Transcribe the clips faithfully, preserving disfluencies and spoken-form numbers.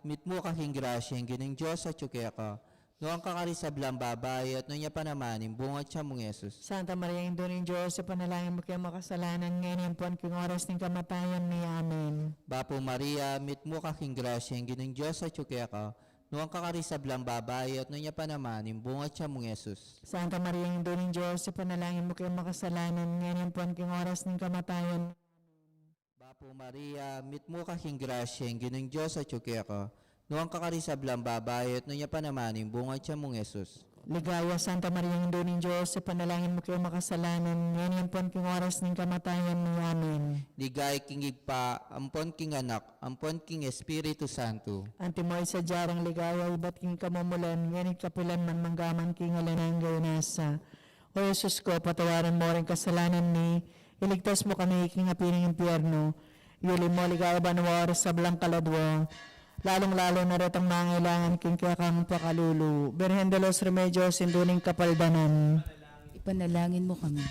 Mitmu ka king grasya, ing Ginung Dios atyu keka. Nuan ka karing sablang babai, at nuan ya pa naman ing bunga ning tiyan mung Jesus. Santa Maria, Indu ning Dios, ipanalangin mu kaming makasalanan, ngeni ampon king oras ning kamatayan mi. Amen. Bapu Maria, mitmu ka king grasya, ing Ginung Dios atyu keka. Nuan ka karing sablang babai, at nuan ya pa naman ing bunga ning tiyan mung Jesus. Santa Maria, Indu ning Dios, ipanalangin mu kaming makasalanan, ngeni ampon king oras ning kamatayan. Bapu Maria, mitmu ka king grasya, ing Ginung Dios atyu keka. Nuan ka karing sablang babai, at nuan ya pa naman ing bunga ning tiyan mung Jesus. Ligaya, Santa Maria, Indu ning Dios, ipanalangin mu kaming makasalanan, ngeni ampon king oras ning kamatayan mi. Amen. Ligaya king Ibpa, ampon king Anak, ampon king Espiritu Santo. Antimo ing sadya rang ligaya ibat king kamumulan, ngeni at kapilan man, manggaman king alang angga. Amen. O Jesus ko, patawaran mu ring kasalanan mi, iligtas mu kami king api ning impyerno, yuli mu king ligaya banua ring sablang kaladua, lalung-lalu na retang mangailangan king kekang pakalulu. Birhen de los Remedios, Indu ning Kapaldanan, ipanalangin mu kami.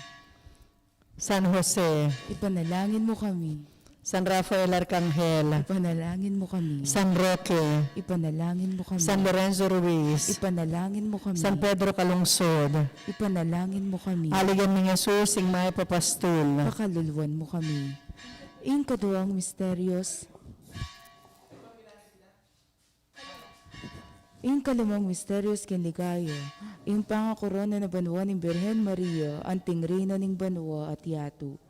San Jose, ipanalangin mu kami. San Rafael Arcangel, ipanalangin mu kami. San Roque, ipanalangin mu kami. San Lorenzo Ruiz, ipanalangin mu kami. San Pedro Calungsod, ipanalangin mu kami. Aligan nang Jesus, ing mayap a pastul, pakaluluan mu kami. Ing kaduang misterios, ing kalimang misterios king ligaya, ing pangakorona na banua ning Birhen Maria, anting Reyna ning banua at yatu.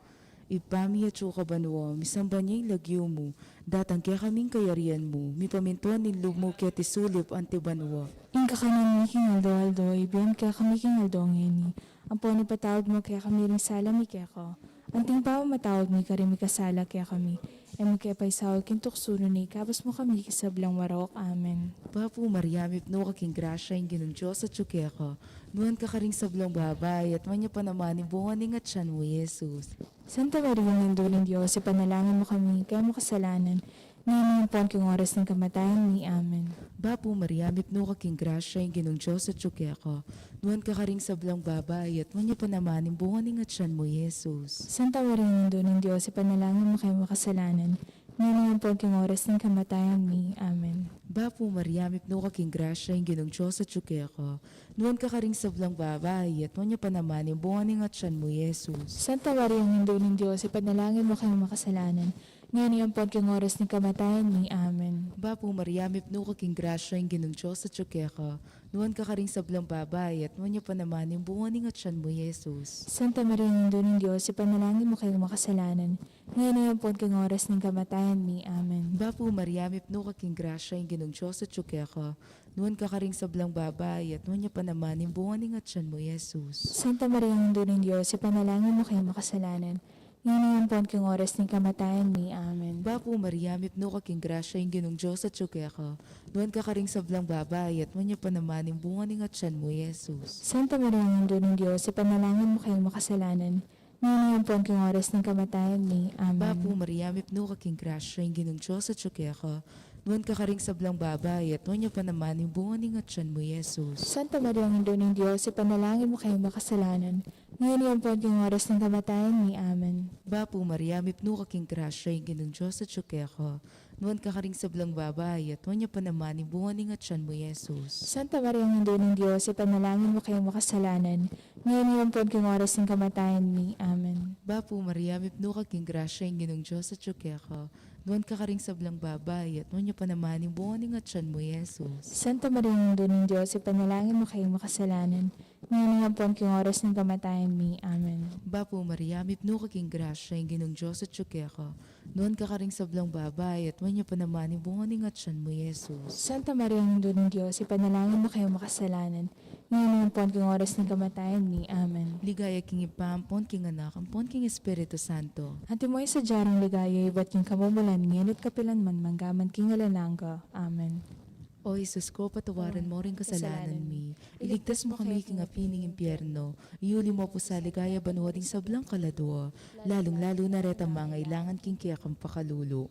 Ibpa mi atsu ka banua, misamban ya ing lagyu mu, datang kekami ing kayarian mu, mipamintuan ing lub mu keti sulip anti banua. Ing kakanan mi king aldo-aldo, ibie mu kekami king aldo ngeni, ampon ipatawad mu kekami ring sala mi keka, anting pamamatawad mi karing mikasala kekami. E mu ke paisaul king tuksu, nune ikabus mu kami king sablang marok. Amen. Bapu Maria, mipnu ka king grasya, ing Ginung Dios atyu keka. Nuan ka karing sablang babai, at nuan ya pa naman ing bunga ning atian mu, Jesus. Santa Maria, Indu ning Dios, ipanalangin mu kami, kekang makasalanan, ngeni ampon king oras ning kamatayan mi. Amen. Bapu Maria, mipnu ka king grasya, ing Ginung Dios atyu keka. Nuan ka karing sablang babai, at nuan ya pa naman ing bunga ning atian mu, Jesus. Santa Maria, Indu ning Dios, ipanalangin mu kekang makasalanan, ngeni ampon king oras ning kamatayan mi. Amen. Bapu Maria, mipnu ka king grasya, ing Ginung Dios atyu keka. Nuan ka karing sablang babai, at nuan ya pa naman ing bunga ning atian mu, Jesus. Santa Maria, Indu ning Dios, ipanalangin mu kekang makasalanan, ngeni ampon king oras ning kamatayan mi. Amen. Bapu Maria, mipnu ka king grasya, ing Ginung Dios atyu keka. Nuan ka karing sablang babai, at nuan ya pa naman ing bunga ning atian mu, Jesus. Santa Maria, Indu ning Dios, ipanalangin mu kekang makasalanan, ngeni ampon king oras ning kamatayan mi. Amen. Bapu Maria, mipnu ka king grasya, ing Ginung Dios atyu keka. Nuan ka karing sablang babai, at nuan ya pa naman ing bunga ning atian mu, Jesus. Santa Maria, Indu ning Dios, ipanalangin mu kekang makasalanan, ngeni ampon king oras ning kamatayan mi. Amen. Bapu Maria, mipnu ka king grasya, ing Ginung Dios atyu keka. Nuan ka karing sablang babai, at nuan ya pa naman ing bunga ning atian mu, Jesus. Santa Maria, Indu ning Dios, ipanalangin mu kekang makasalanan, ngeni ampon king oras ning kamatayan mi. Amen. Bapu Maria, mipnu ka king grasya, ing Ginung Dios atyu keka. Nuan ka karing sablang babai, at nuan ya pa naman ing bunga ning atian mu, Jesus. Santa Maria, Indu ning Dios, ipanalangin mu kekang makasalanan, ngeni ampon king oras ning kamatayan mi. Amen. Bapu Maria, mipnu ka king grasya, ing Ginung Dios atyu keka. Nuan ka karing sablang babai, at nuan ya pa naman ing bunga ning atian mu, Jesus. Santa Maria, Indu ning Dios, ipanalangin mu kekang makasalanan, ngeni ampon king oras ning kamatayan mi. Amen. Bapu Maria, mipnu ka king grasya, ing Ginung Dios atyu keka. Nuan ka karing sablang babai, at nuan ya pa naman ing bunga ning atian mu, Jesus. Santa Maria, Indu ning Dios, ipanalangin mu kekang makasalanan, ngeni ampon king oras ning kamatayan mi. Amen. Bapu Maria, mipnu ka king grasya, ing Ginung Dios atyu keka. Nuan ka karing sablang babai, at nuan ya pa naman ing bunga ning atian mu, Jesus. Santa Maria, Indu ning Dios, ipanalangin mu kekang makasalanan, ngeni ampon king oras ning kamatayan mi. Amen. Ligaya king Ibpa, ampon king Anak, ampon king Espiritu Santo. Antimo ing sadya rang ligaya ibat king kamumulan, ngeni at kapilan man, manggaman king alang angga. Amen. O Jesus ko, patawaran mu ring kasalanan mi, iligtas mu kami king api ning impyerno, iyuli mu pu sa ligaya banua ding sablang kaladua, lalung-lalu na retang mangailangan king kekang pakalulu.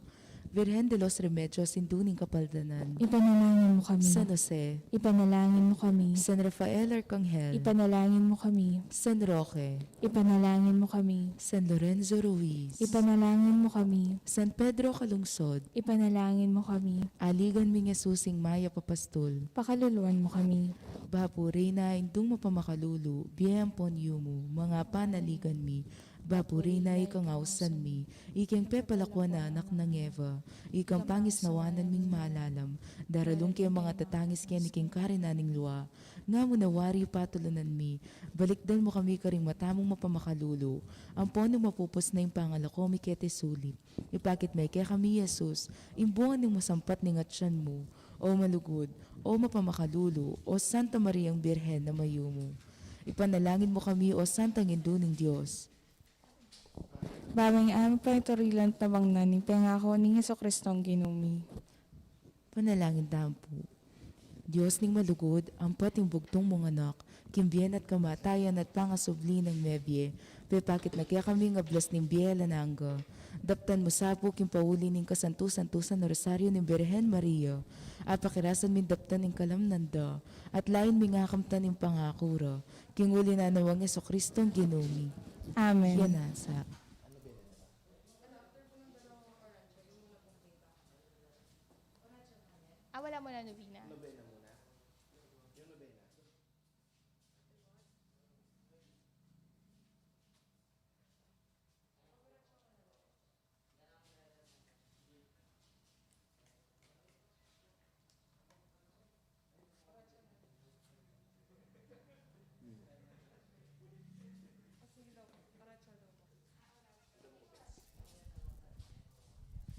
Virgen de los Remedios, Indu ning Kapaldanan. Ipanalangin mo kami. San Jose. Ipanalangin mo kami. San Rafael Arkanghel. Ipanalangin mo kami. San Roque. Ipanalangin mo kami. San Lorenzo Ruiz. Ipanalangin mo kami. San Pedro Calungsod. Ipanalangin mo kami. Aligan ming Jesus ing mayap a pastul. Pakaluluan mo kami. Bapu Reyna, Indung mapamakalulu, bie ampon yumu, manga panaligan mi. Bapu Reyna, ikang ausan mi, ikeng pepalakuan a anak nang Eva, ikang pangisnawanan ming malalam, daralung ke manga tatangis keni king karinan ning lua. Nga mu na wari patulunan mi, balikdan mu kami karing mata mung mapamakalulu, ampon nung mapupus na ing pangalako mi keti sulip. Ipakit me kekami i Jesus, ing bunga ning masampat ning atyan mu, o malugud, o mapamakalulu, o Santa Mariang Birhen a mayumu. Ipanalangin mu kami, o Santang Indu ning Dios. Ba ming ampay turilan tabang na ning pengaku ning Jesucristong Ginu mi. Panalangin tamu pu. Dios ning malugud, ampat ing bugtung mung anak, king bie na at kamatayan at pangasubli nang mebie, pepakit na kekami ing ablas ning bie alang angga. Daptan mu sa pu king pauli ning kasantu-santusan a Rosario ning Birhen Maria, apakirasan ming daptan ing kalamnan da, at lain ming akamtan ing pangaku ra, king uli na nang Jesucristong Ginu mi. Amen. Yan na sa. Ah, wala muna nobena. Nobena muna. Yung nobena.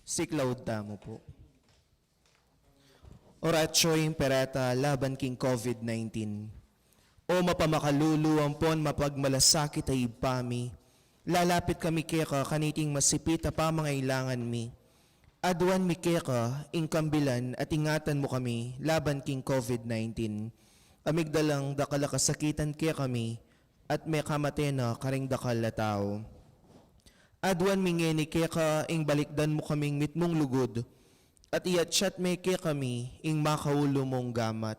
Siklaud tamu pu. Oratio Imperata laban king COVID nineteen. O mapamakalulu ampon mapagmalasakit a Ibpa mi, lalapit kami keka kaniting masipit a pamangailangan mi. Aduan mi keka ing kambilan at ingatan mu kami laban king COVID nineteen. Amigdalang dakal a kasakitan kekami at mekamate na karing dakal a tau. Aduan mi ngeni keka ing balikdan mu kaming mitmung lugud, at iatsat me kekami ing makaulu mung gamat.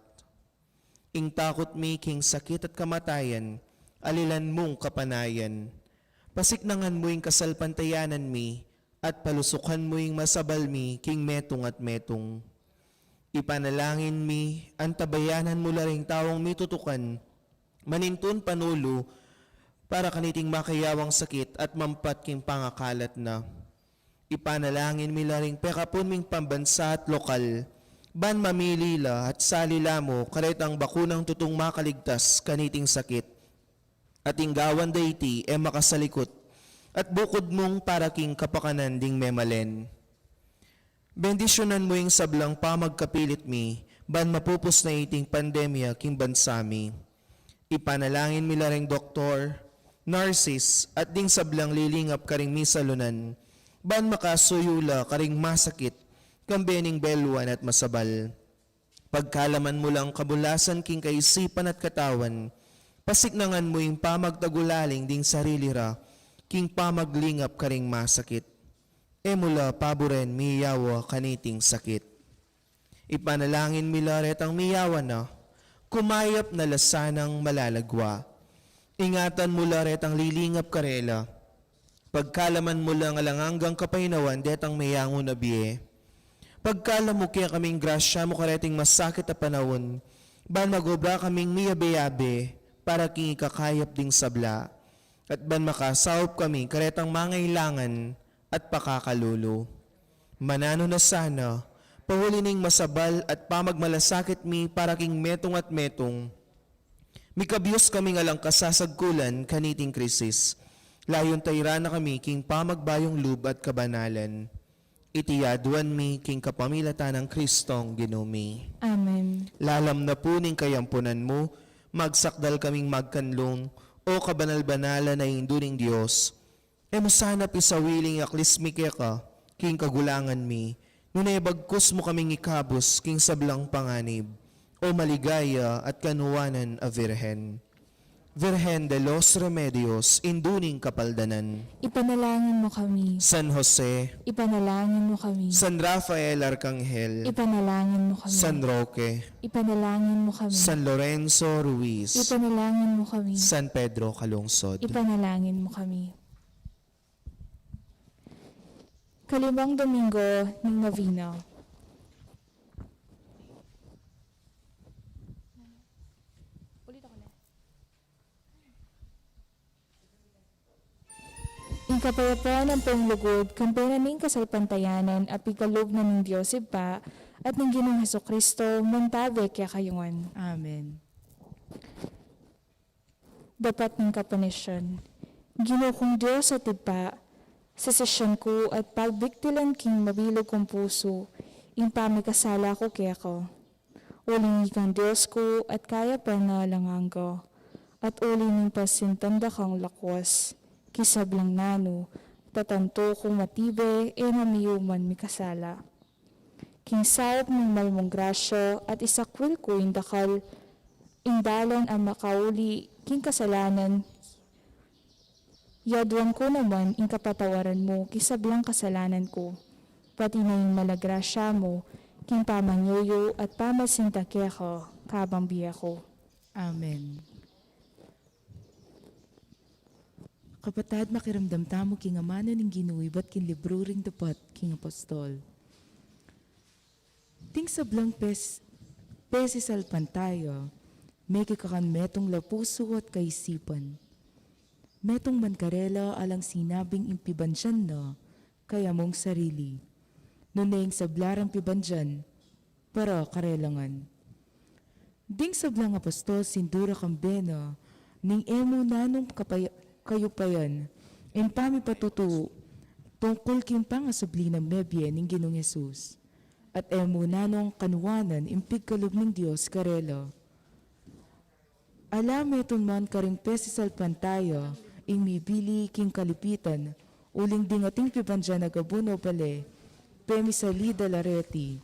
Ing takut mi king sakit at kamatayan, alilan mung kapanayan. Pasiknangan mu ing kasalpantayanan mi, at palusukan mu ing masabal mi king metung at metung. Ipanalangin mi, antabayanan mu la ring taung mitutukan, manintun panulu para kaniting makayawang sakit at mampat king pangakalat na. Ipanalangin mi la ring pekapun ming pambansa at lokal, ban mamili la at sali la mu karetang bakunang tutung makaligtas kaniting sakit. At ing gawan da iti e makasalikut, at bukud mung para king kapakanan ding memalen. Bendisyunan mu ing sablang pamagkapilit mi, ban mapupus na iting pandemya king bansa mi. Ipanalangin mi la ring doktor, nurses, at ding sablang lilingap karing misalunan, ban makasuyu la karing masakit, kambe ning beluan at masabal. Pagkalaman mu lang kabulasan king kaisipan at katawan, pasiknangan mu ing pamagtagulaling ding sarili ra, king pamaglingap karing masakit. E mu la paburen miyawa kaniting sakit. Ipanalangin mi la retang miyawa na, kumayap na la sanang malalagwa. Ingatan mu la retang lilingap karela. Pagkalaman mu lang alang anggang kapaynawan detang meyangu na bie. Pagkalam mu kekaming grasya mu kareting masakit a panaun, ban magobra kaming miyabe-yabe para king ikakayap ding sabla, at ban makasaup kami karetang mangailangan at pakakalulu. Mananu na sana, pauli ning masabal at pamagmalasakit mi para king metung at metung, mikabyus kaming alang kasasagkulan kaniting krisis. Layun tayran na kami king pamagbayung lub at kabanalan. Iti aduan mi king kapamilatan nang Kristong Ginu mi. Amen. Lalam na pu ning kayampunan mu, magsakdal kaming magkanlung, O kabanal-banalan a Indu ning Dios. E mu sana pisawiling aklis mi keka king kagulangan mi, nune bagkus mu kaming ikabus king sablang panganib, O maligaya at kanuanan a Virgen. Virgen de los Remedios, Indu ning Kapaldanan. Ipanalangin mo kami. San Jose. Ipanalangin mo kami. San Rafael Arcangel. Ipanalangin mo kami. San Roque. Ipanalangin mo kami. San Lorenzo Ruiz. Ipanalangin mo kami. San Pedro Calungsod. Ipanalangin mo kami. Kalimang Domingo ning Novena. Ing kapayapan ampong lugud, kambe na ning kasalpantayanan, a pikalub na ning Dios Ibpa, at ning Ginung Jesucristo, mantabe kekayu ngan. Amen. Dapat ning kapanisyan. Ginu kung Dios at Ibpa, sesesyan ku at pagbiktilan king mabilug kung pusu, ing pamikasala ku keka. Uling ikang Dios ku at kayapan a alang angga, at uli ning pasintan da kang lakwas, king sablang nanu, tatantu kung matibe, e na miyuman mikasala. King saup ning mal mung grasya at isakwil ku ing dakal, ing dalan a makauli king kasalanan, yaduan ku naman ing kapatawaran mu king sablang kasalanan ku, pati na ing mal a grasya mu king pamanyuyu at pamasinta keka kabang bie ku. Amen. Kapatad, makiramdam tamu king amanu ning Ginu ibat king libru ring Dapat king Apostol. Ding sablang pes-, pesisalpantaya, mekikakan metung la pusu at kaisipan. Metung man karela alang sinabing ing pibandian na kaya mung sarili. Nune ing sabla rang pibandian, para karela ngan. Ding sablang apostol sindu ra kambe na, ning e mu nanung kapay-, kayupayan, ing pamipatutu tungkul king pangasubli nang mebie ning Ginung Jesus. At e mu nanung kanuanan ing pigkalub ning Dios karela. Ala metung man karing pesisalpantaya, ing mibili king kalipitan, uling ding ating pibandian a gabun o bale, pemisalida la reti.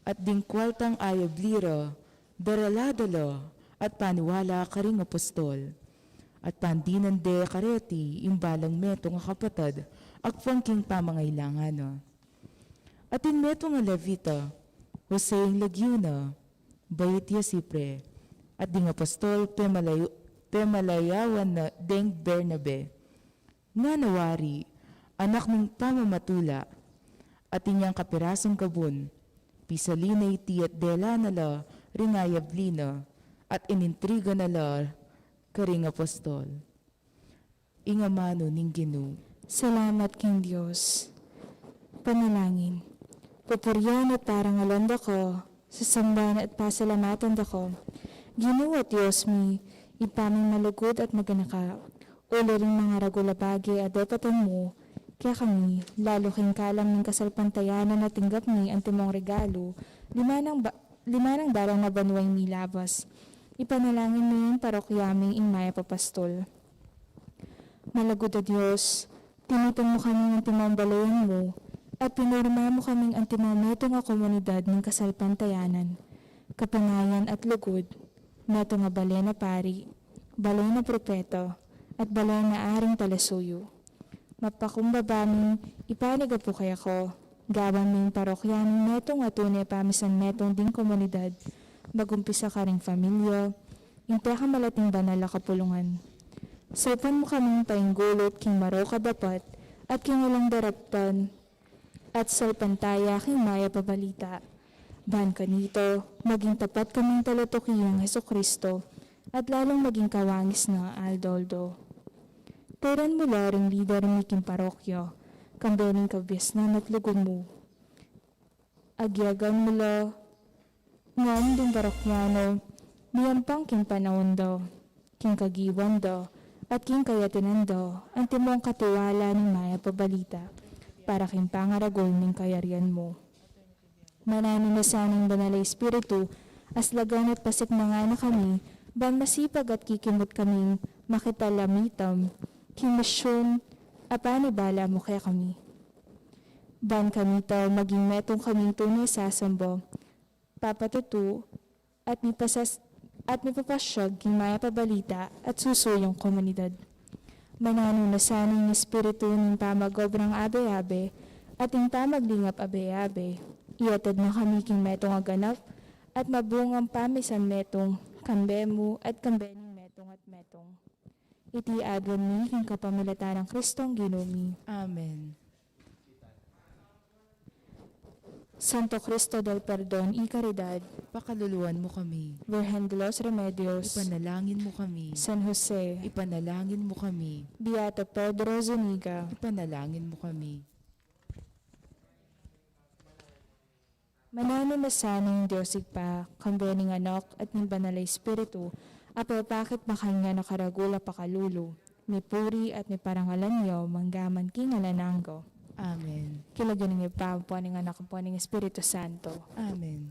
At ding kualtang ayabli ra, darala da la, at paniwala karing apostol. At pandinan de kareti, ing balang metung a kapatad, agpang king pamangailangan na. Atin metung a Levita, Jose ing lagyu na, bait ya Sipre, at ding apostol pemalayu-, pemalayawan na deng Bernabe. Ngana wari, anak ning pamamatula, atin yang kapirasung gabun, pisalin na iti at dela na la ring ayabli na, at inintriga na la karing apostol. Ing amanu ning Ginu. Salamat king Dios. Panalangin. Pupurian at parangalan da ka, sasamban at pasalamatan da ka, Ginu at Dios mi, Ibpa ming malugud at maganaka, uli ring mangaragul a bage a depatan mu kekami, lalu king kalam ning kasalpantayanan a tinggap mi antimong regalu, limanang ba-, limanang dalan a banua ing milabas. Ipanalangin mi ing parokya ming ing mayap a pastol. Malugud a Dios, tinipan mu kaming antimong balayan mu, at pinirma mu kaming antimong metung a komunidad ning kasalpantayanan, kapangayan at lugud, metung a balen a pari, balen a propeta, at balen a aring talasuyu. Mapakumbaba ming ipanyawad pu keka, gawan ming parokya ming metung a tune pamisan metung ding komunidad, magumpisa karing familia, ing pekamalating banal a kapulungan. Saupan mu kaming painggulup king marok a dapat at king alang daraptan at salpantaya king mayap a balita. Ban kanita, maging tapat kaming talatuki nang Jesucristo at lalung maging kawangis na aldo-aldo. Turan mu la ring lider mi king parokya, kambe ning kabiasnan at lugud mu. Agyagan mu la ngan ding parokyano, miyampang king panaun da, king kagiwan da, at king kayatinan da, antimong katiwala ning mayap a balita, para king pangaragul ning kayarian mu. Mananu na sana ing Banal a Espiritu, aslagan at pasikmangan na kami, ban masipag at kikimut kaming makitalamitam king misyun a panibala mu kekami. Ban kanita maging metung kaming tune sasamba, papatutu, at mipasas-, at mipapasyag king mayap a balita at susuyung komunidad. Mananu na sana ing espiritu ning pamagobrang abe-abe at ing pamaglingap abe-abe. Iatad na kami king metung a ganap at mabungang pamisan metung, kambe mu at kambe ning metung at metung. Iti aduan mi king kapamilatan nang Kristong Ginu mi. Amen. Santo Cristo del Perdon y Caridad, pakaluluan mu kami. Virgen de los Remedios, ipanalangin mu kami. San Jose, ipanalangin mu kami. Beato Pedro Zuniga, ipanalangin mu kami. Mananu na sana ing Dios Ibpa, kambe ning Anak at ning Banal a Espiritu, a pepakit makanyan a karagul a pakalulu, mipuri at miparangalan ya, mangga man king alang angga. Amen. King lagyu ning Ibpa, ampo ning Anak, ampo ning Espiritu Santo. Amen.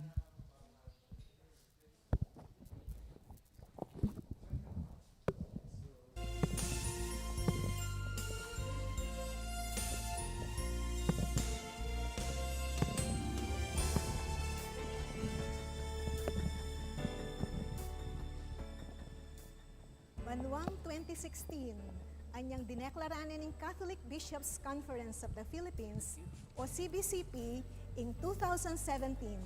Banwang twenty sixteen, anyang dineklara ne ning Catholic Bishops' Conference of the Philippines o C B C P ing two thousand seventeen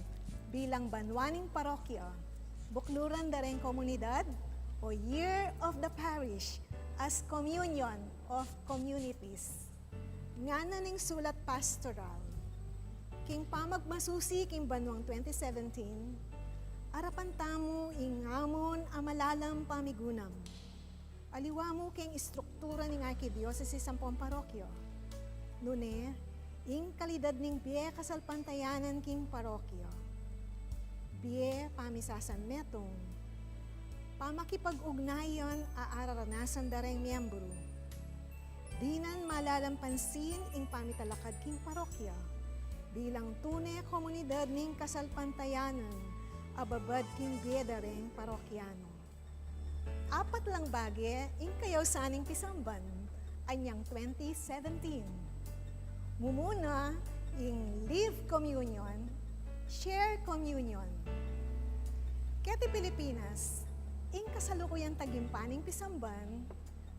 bilang banwa ning parokya. Bukluran da reng komunidad o Year of the Parish as Communion of Communities. Ngana ning sulat pastoral. King pamagmasusi king banwang twenty seventeen, arapan tamu ing amon a malalam pamigunam. Aliwa mu king istruktura ning arkidiosesis ampong parokya. Nune, ing kalidad ning bie kasalpantayanan king parokya. Bie pamisasan metung. Pamakipag-ugnayan a araranasan da reng miyembru. Dinan malalam pansin ing pamitalakad king parokya bilang tune komunidad ning kasalpantayanan a babad king bie da reng parokyano. Apat lang bage ing kayausan ning pisamban anyang twenty seventeen. Mumuna ing live communion, share communion. Keti Pilipinas, ing kasalukuyang tagimpan ning pisamban,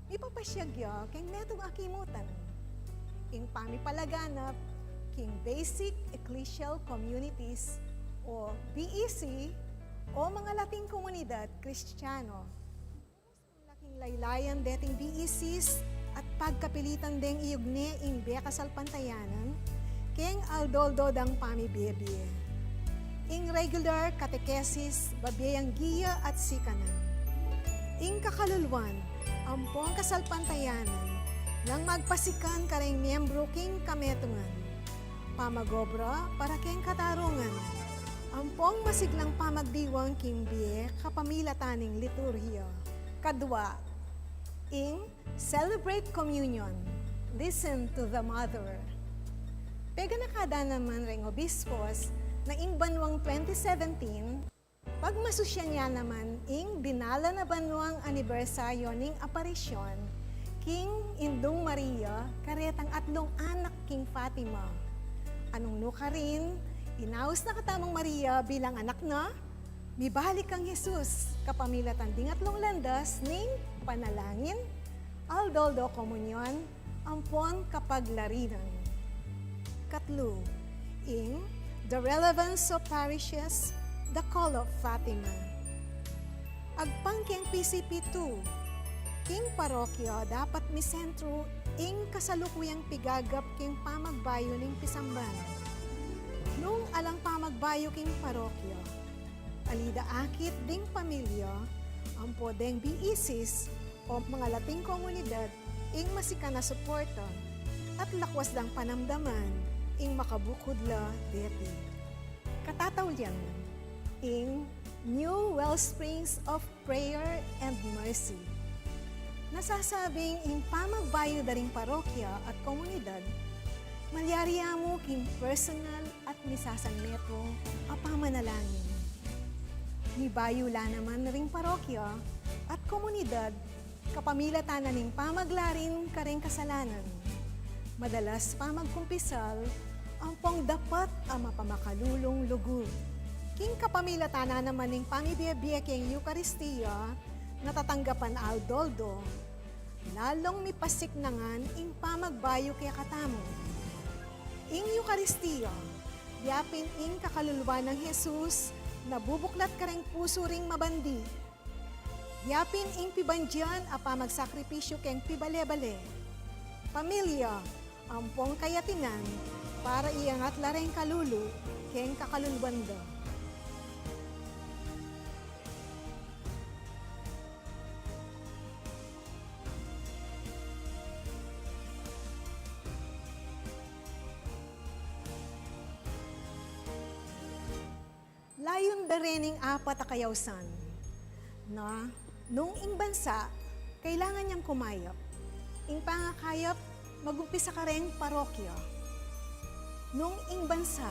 mipapasyag ya keng metung a kimutan. Ing pamipalaganap king Basic Ecclesial Communities o B E C o mangalating komunidad Kristiyano. Laking laylayan deting B E Cs at pagkapilitan deng iyugne ing bie kasalpantayanan keng aldo-aldo dang pamibie-bie. Ing regular catechesis, babie yang giya at sikanan. Ing kakaluluan ampong kasalpantayanan nang magpasikan kareng miyembru king kametungan. Pamag-obra para keng katarungan ampong masiglang pamagdiwang king bie kapamilatan ning liturhiya. Kadwa, ing celebrate communion, listen to the mother. Peganaka da naman reng obispos na ing banwang twenty seventeen, pagmasusyan ya naman ing dinalan a banwang anibersaryo ning aparisyon king Indung Maria karetang atlung anak king Fatima. Anung nu karin, inaus na katamung Maria bilang anak na, mibalik kang Jesus kapamilatan ding atlung landas ning panalangin, aldo-aldo komunyon, ampon kapaglarinan. Katlu, ing The Relevance of Parishes, The Call of Fatima. Agpang keng P C P two, king parokya dapat misentru ing kasalukuyang pigagap king pamagbayu ning pisamban. Nung alang pamagbayu king parokya, ali da akit ding pamilya, ampo deng B E Cs o mangalating komunidad, ing masikan a suporta at lakwas dang panamdaman ing makabukud la deti. Katataulian, ing New Wellsprings of Prayer and Mercy. Nasasabing ing pamagbayu da ring parokya at komunidad, malyari ya mu king personal at misasanmetung a pamanalangin. Mibayu la naman ring parokya at komunidad kapamilatan na ning pamaglarin kareng kasalanan. Madalas pamagkumpisal ampong dapat a mapamakalulung lugud. King kapamilatan na naman ning pamibie-bie keng Eukaristia, na tatanggapan aldo-aldo, lalung mipasik na ngan ing pamagbayu kekatamu. Ing Eukaristia, yapin ing kakaluluan nang Jesus, na bubuklat kareng pusu ring mabandi. Yapin ing pibandian a pamagsakripisyu keng pibale-bale, pamilya, ampong kayatinan, para iangat la reng kalulu keng kakaluluan da. Layun da rening apat a kayausan, na nung ing bansa, kailangan yang kumayap. Ing pangakayap, magumpisa kareng parokya. Nung ing bansa,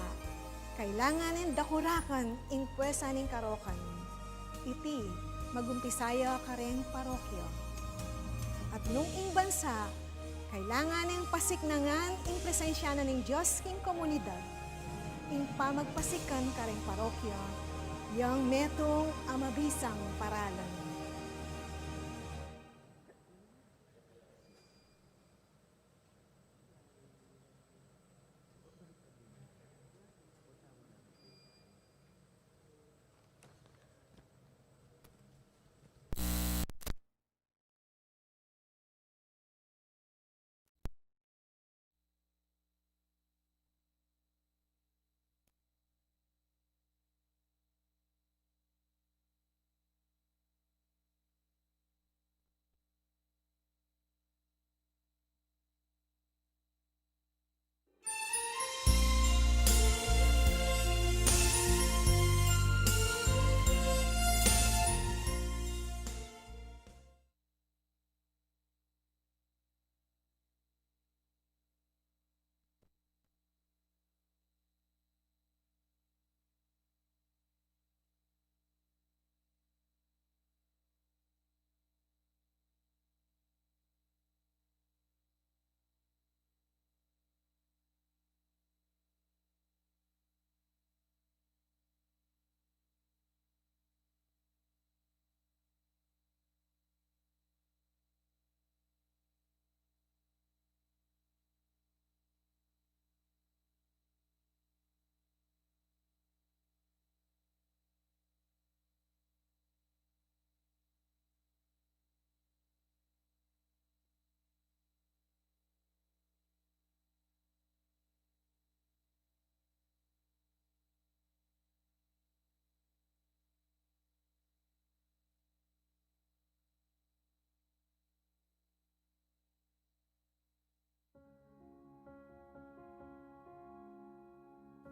kailangan neng dakurakan ing pwersa ning karokan, iti, magumpisa ya kareng parokya. At nung ing bansa, kailangan neng pasiknangan ing presensya na ning Dios king komunidad, ing pamagpasikan kareng parokya, yang metung a mabisang paralan.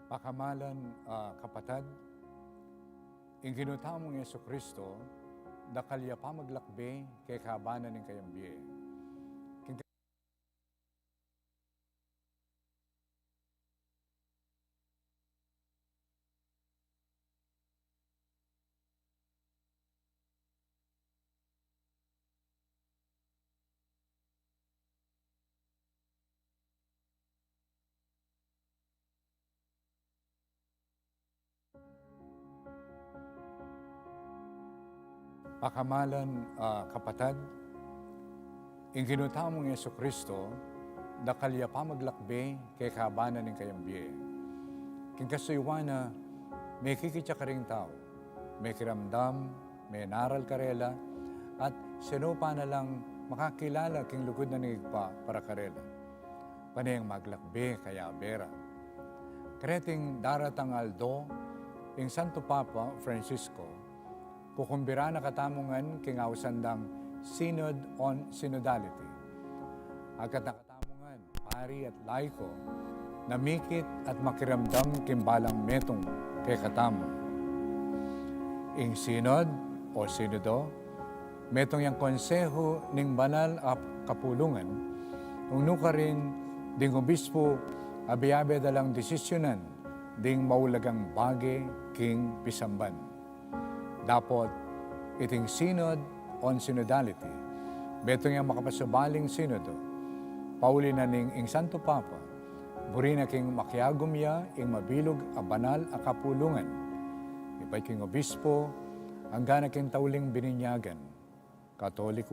Pakamalan a kapatad, ing Ginu tamung Jesucristo, dakal ya pamaglakbe kekaban na ning kayang bie. King Pakamalan a kapatad, ing Ginu tamung Jesucristo, dakal ya pamaglakbe kekaban na ning kayang bie. King kasuyuan na, mekikit ya karing tau, mekiramdam, menaral karela, at sinupa na lang makakilala king lugud na ning Ibpa para karela. Pane yang maglakbe kayabe ra. Kareting daratang aldo, ing Santo Papa Francisco, kukumbira na katamu ngan king ausan dang Synod on Synodality. Agkat na katamu ngan, pari at laiko, na mikit at makiramdam king balang metung kekatamu. Ing Synod o Sinodo, metung yang konsehu ning banal a kapulungan, nung nukarin ding obispu a biabe da lang desisyunan ding maulagang bage king pisamban. Dapot iting Synod on Synodality, metung yang makapasubaling sinodo, pauli na ning ing Santo Papa, buri na king makiagum ya ing mabilug a banal a kapulungan. ibat king obispo, angga na king tauling bininyagan, Katoliko